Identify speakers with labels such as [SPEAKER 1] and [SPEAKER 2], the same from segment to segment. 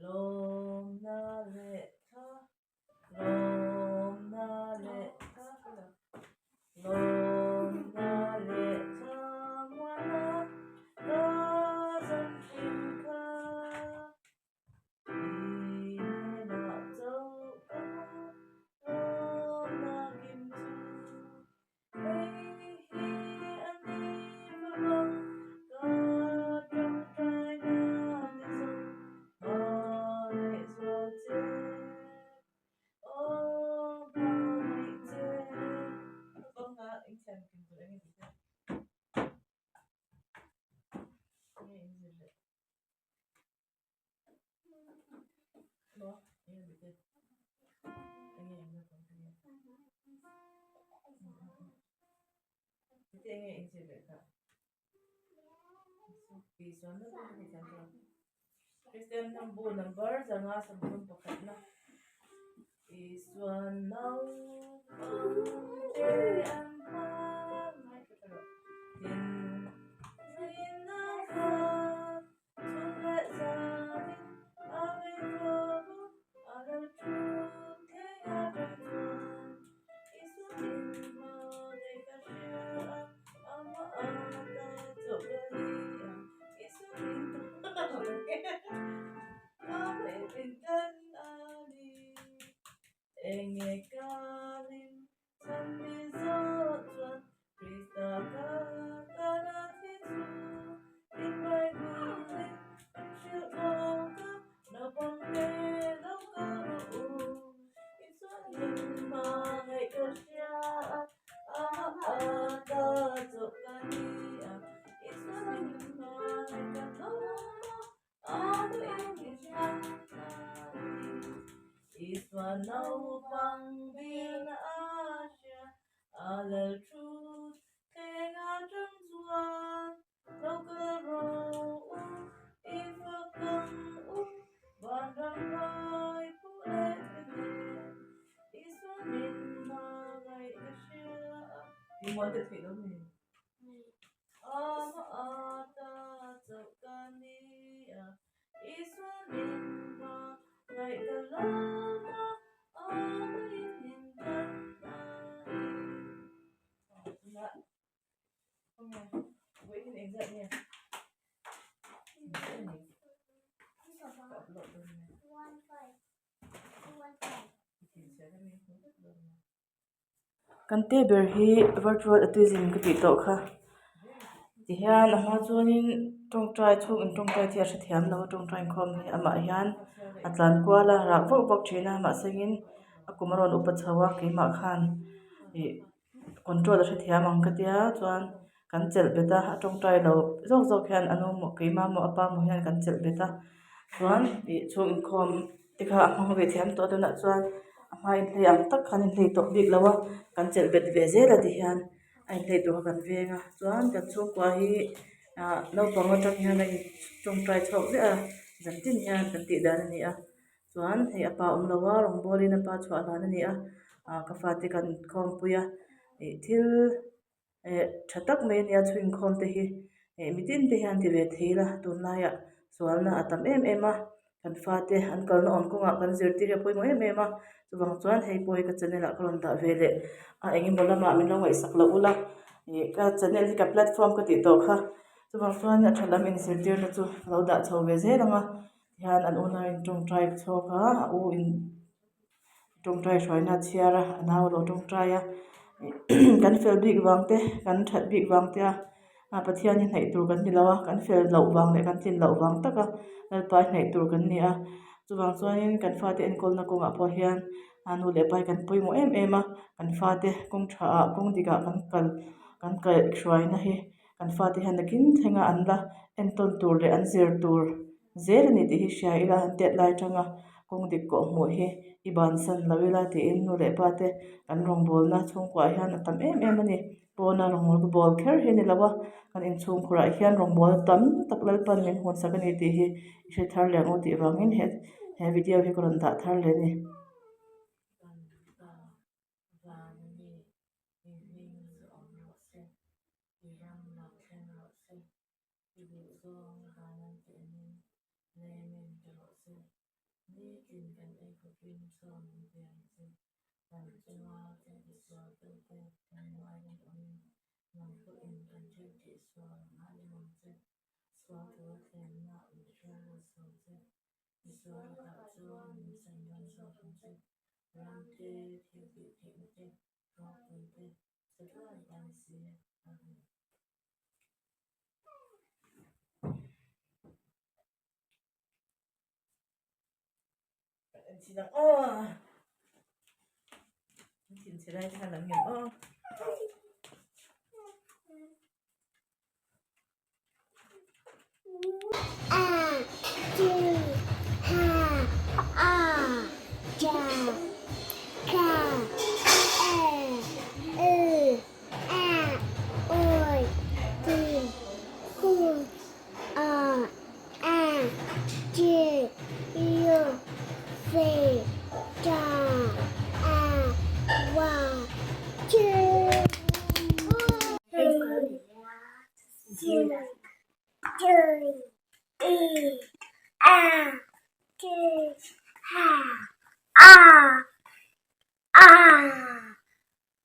[SPEAKER 1] Lawmna leh tha, lawmna leh tha, lawmna leh tha muana ka zan thin kha. I hnenah chauh ka hmu lawmna kim chu. Hei hi a ni vavang ka tawngtaina te zawng hmangaih zual che, aw hmangaih che. Kristian hnambu number 531 na Isuan naupang te an hmangaih tin tin a khat Chhun leh zanin a vei khawp a, a lo thut thleng atang chuan Isua min hmangaih ka hria a, amah ata chauh ka ni a, Isua min hmangaih a, min tan a ni. Enge ka lim chhan mi zawh chuan Krista ka tana thi chu in Bible-in min hrilh thawk a, naupang te lo kal rawh u. Isuan min hmangaih ka hria a, amah ata chauh ka ni a, Isuan min hmangaih ka lawm a. Isua naupang dilna a hria, a lal thu thleng atang chuan lo kal rawh u, i fak ang u, vanram rai phu leh te nen. Isua min hmangaih ka hria a. Tih muan deuh theih lo mi? Amah ata chauh ka ni a, Isua min hmangaih ka lawm a, amahin min tan a ni. Tunah khawnge vawiin engzat nge? Ka upload dawn nge? Kan te ber hi virtual autism ka tih tawh kha tihian a hma chuanin tawngtai chhung in tawngtai te a hrethiam lo a tawngtai inkhawm hi amah hian a tlan kual a rah vak vak thin a mahsengin a kum a rawn upa chho a keimah khan ih control a hrethiam ang ka tia chuan kan chelh bet a a tawngtai lo zawk zawk hian a nu maw keimah maw a pa maw hian kan chelh bet a chuan ih chhung inkhawm te kha a hmang ve thiam tawh a tunah chuan a hma inhlei ang tak khan inhlei tawh bik lo a kan chelh bet ve zel a tihian a inhlei tur kha kan veng a chuan kan chhungkua hi ah naupang atang hian a in tawngtai chhuak ziah a zan tin hian kan tih dan a ni a chuan hei a pa awm lo a rawngbawl in a pa chhuah hlan a ni a ah ka fate kan khawmpui a ih thil. Eh tha tak mai ania chhuinkhawm te hi eh mitin te hian ti ve thei ila tunlaiah sualna a tam em em a kan fate an kalna awm kawngah kan zirtir hi a pawimawh em em a chuvang chuan hei pawh hi ka channel ah ka rawn dah ve leh a engemaw lamah min lo ngaihsak loh ula ih ka channel hi ka platform ka tih tawh kha chuvang chuan a tha lam inzirtirna chu ka lo dah chho ve zel ang a tihian an unauin tawngtai chhawk a a u in. Tawngtai hruaina a chhiar a a nau lo tawngtai a kan fel bik vang te kan that bik vang te a ah Pathian hi hnaih tur kan ni lo a kan fel loh vang leh kan tlin loh vang taka Lalpa hi hnaih tur kan ni a chuvang chuanin kan fate enkawlna kawngah pawh hian a nu leh pa hi kan pawimawh em em a kan fate kawng tha ah kawng dik ah kan kal kan kaihhruaina hi kan fate hian nakin thlenga an la entawn tur leh an zir tur. Zel a ni tih hi hria ila an tet lai atanga kawng dik kawh hmuh hi i bansan lo ila tiin nu leh pa te kan rawngbawlna chhungkuah hian a tam em em a ni. Pawna rawngbawlna bawl kher hi a ni lo a, kan inchhungkhurah hian rawngbawlna tam tak Lalpan min hawnsak a ni tih hi i hre thar leh ang u tih vangin he he video hi ka rawn dah thar leh a ni. Lei min pe rawh se. Ni tin kan ei khawpin chaw min pe ang che. Kan chunga thil tisual tute kan ngaiin awmin nang pawhin kan thil tihsual ngaiin ang che. Sual tura thlenna min hruai lut sual che. Misual lakah chuan min chan dam zawk ang che. Ram te, thil tih theihna te, ropui te, chatuan i ang si. Amen. Thin ang aw. Thin chhe lai te khan lam ngem aw.
[SPEAKER 2] A G H A J K L U A U P Q R S T U V W X Y Z E F G H I R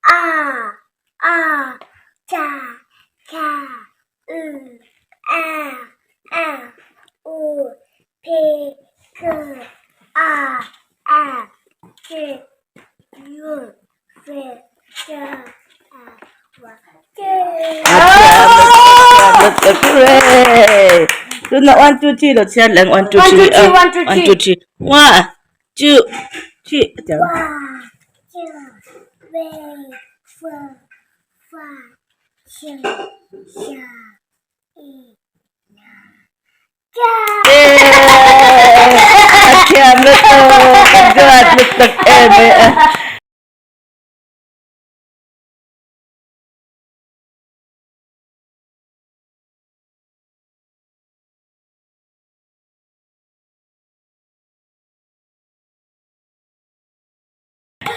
[SPEAKER 2] R R J K U L M O P Q R S T U V W X Y
[SPEAKER 1] Hooray! Tunah one two three lo chhiar leh ang one two three
[SPEAKER 3] One two three
[SPEAKER 1] one two three one two three a ti ang.
[SPEAKER 2] One two three four five six seven eight nine ten.
[SPEAKER 1] A thiam lutuk ka duat lutuk em e a.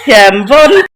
[SPEAKER 1] Thiam vawn.